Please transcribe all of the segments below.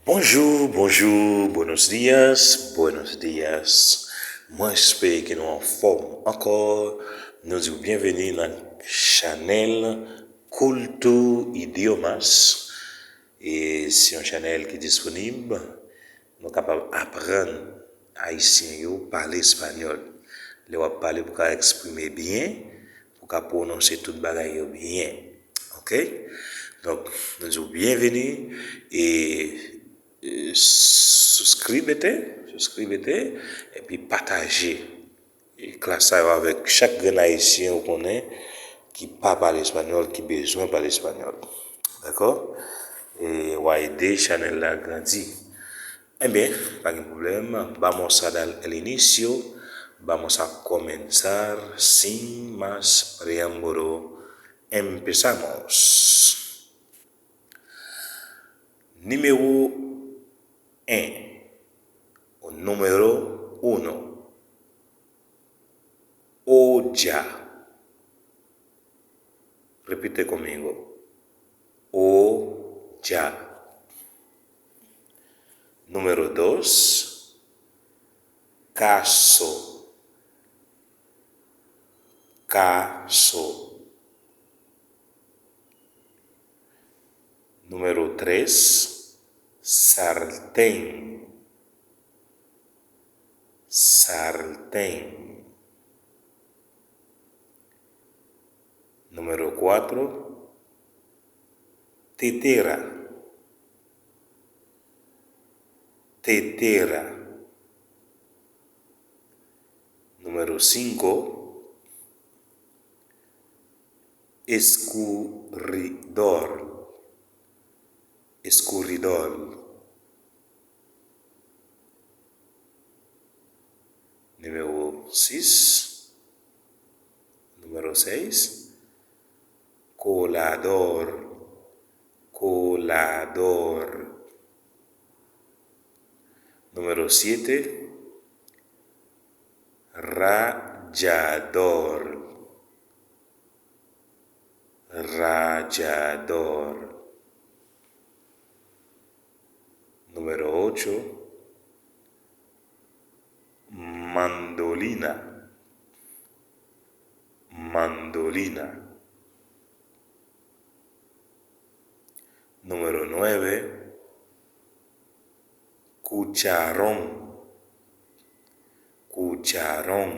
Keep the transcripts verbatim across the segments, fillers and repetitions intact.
Bonjou, bonjou, buenos dias, buenos dias. Mwen espere ke nou anfòm ankò. Nou di w byenveni nan chanèl Culto Idiomas. E se yon chanèl ki disponib. Nou kapab aprann Ayisyen yo pale espanyòl. Lè w ap pale, pou w ka eksprime byen, pou w ka pwononse tout bagay yo byen. Oke? Donk, nou di w byenveni e, e suscríbete, suscríbete, epi pataje e klas sa yo avèk chak grenn Ayisyen ou konnen ki pa pale espanyòl, ki bezwen pale espanyòl. Dakò? E w a ede chanèl la grandi. Ebyen, pa gen pwoblèm. Vamos a dar el inicio. Vamos a comenzar sin más preámbulo. Empezamos. Número un. O número uno. Olla. Repite conmigo. Olla. Número dos. Caso. Caso. Número tres. Sartén. Sartén. Número cuatro. Tetera. Tetera. Número cinco. Escurridor. Escurridor. Número seis. Número seis. Colador. Colador. Número siete. Rayador. Rayador. Número ocho. Mandolina. Mandolina. Número nueve. Cucharón. Cucharón.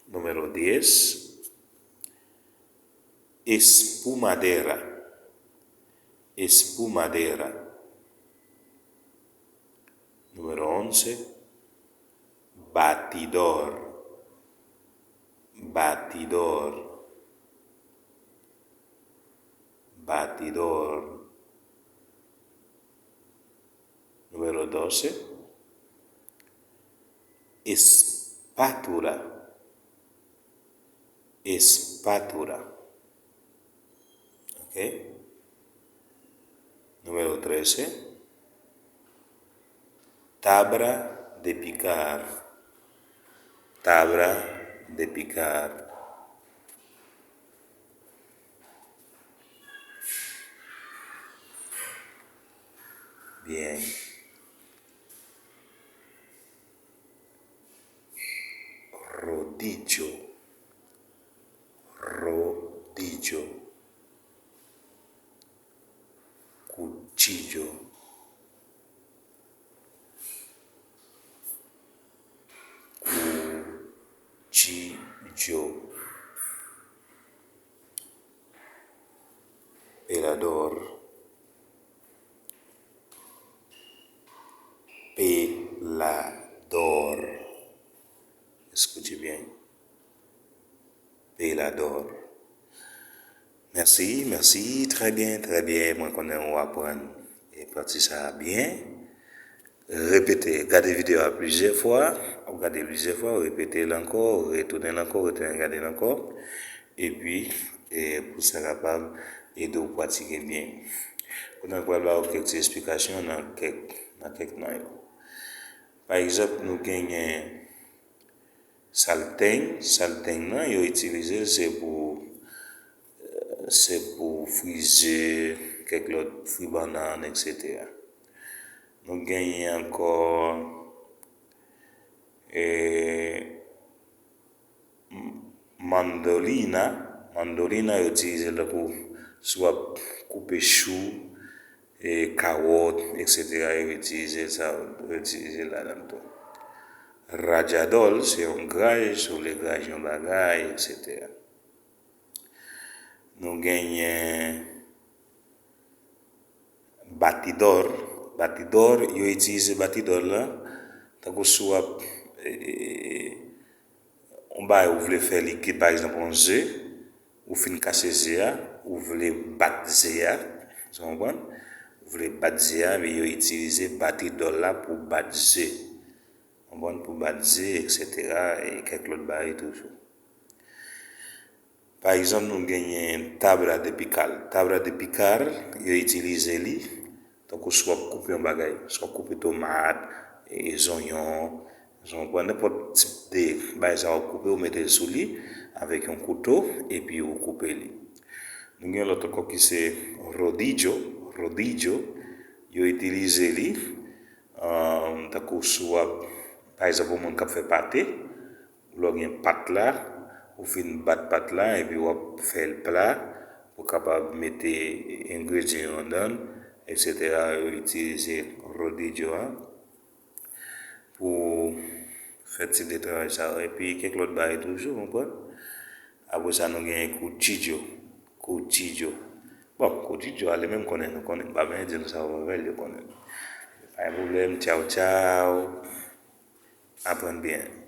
Número diez. Espumadera. Espumadera. Número once. Batidor. Batidor. Batidor. Número doce. Espátula. Espátula. Ok? Número trece. Tabla de picar. Tabla de picar. Bien. Rodillo. Rodillo. Cuchillo. Cuchillo. Pelador. Pelador. Escuche bien. Pelador. Mèsi, mèsi. Trè byen, trè byen. Mwen konnen w aprann e pati sa a byen. Repete, gade videyo a plizyè fwa. W ap gade plizyè fwa, w repete l ankò, w retounen l ankò, w retounen gade l ankò. Epi, e, pou sa kapab ede w pratike byen. Kounye a, m pral ba w kèk ti esplikasyon nan kèk, nan kèk nan yo. Pa egzanp, nou genyen salteng. Salteng nan, yo itilize l, se pou, se pou frize kèk lòt fri bannann, etsetera. Nou genyen ankò e, mandolina. Mandolina, yo itilize l tankou si w ap koupe chou, e, kawòt, etsetera. Yo itilize sa, yo itilize l ladan l tou. Rajadòl, se yon graj, si w vle graj yon bagay, etsetera. Nou genyen batidò. Batidò, yo itilize batidò la tankou si w ap, e, e, e, yon bagay ou vle fè likid, pa egzanp, yon ze, ou fin kase ze a, ou vle bat ze a, sa w konprann? Ou vle bat ze a, men yo itilize batidò la pou bat ze. Konprann? Pou bat ze, etsetera, e kèk lòt bagay toujou. Pa egzanp, nou genyen tabla de pikal. Tabla de pikal, yo itilize li tankou si w ap koupe yon bagay, si w ap koupe tomat, e, zonyon, si w ap pran nenpòt tip de bagay sa w ap koupe, ou mete l sou li avèk yon kouto, epi ou koupe li. Nou gen lòt ankò ki se rodillo. Rodillo, yo itilize li, um, tankou si w ap, pa egzanp, yon moun k ap fè pate, lè w gen pat la, ou fin bat pat la, epi w ap fè l pla, ou kapab mete engredyan yo anndan l, etsetera. Yo itilize rodillo a pou fè tip de travay sa yo. Epi kèk lòt bagay toujou, w konprann? Apre sa, nou gen cuchillo. Cuchillo. Bon, cuchillo a, li menm konnen, nou konnen. M pa bezwen di nou sa w ap fè l, yo konnen. Pa gen pwoblèm, tchaw, tchaw. Aprann byen.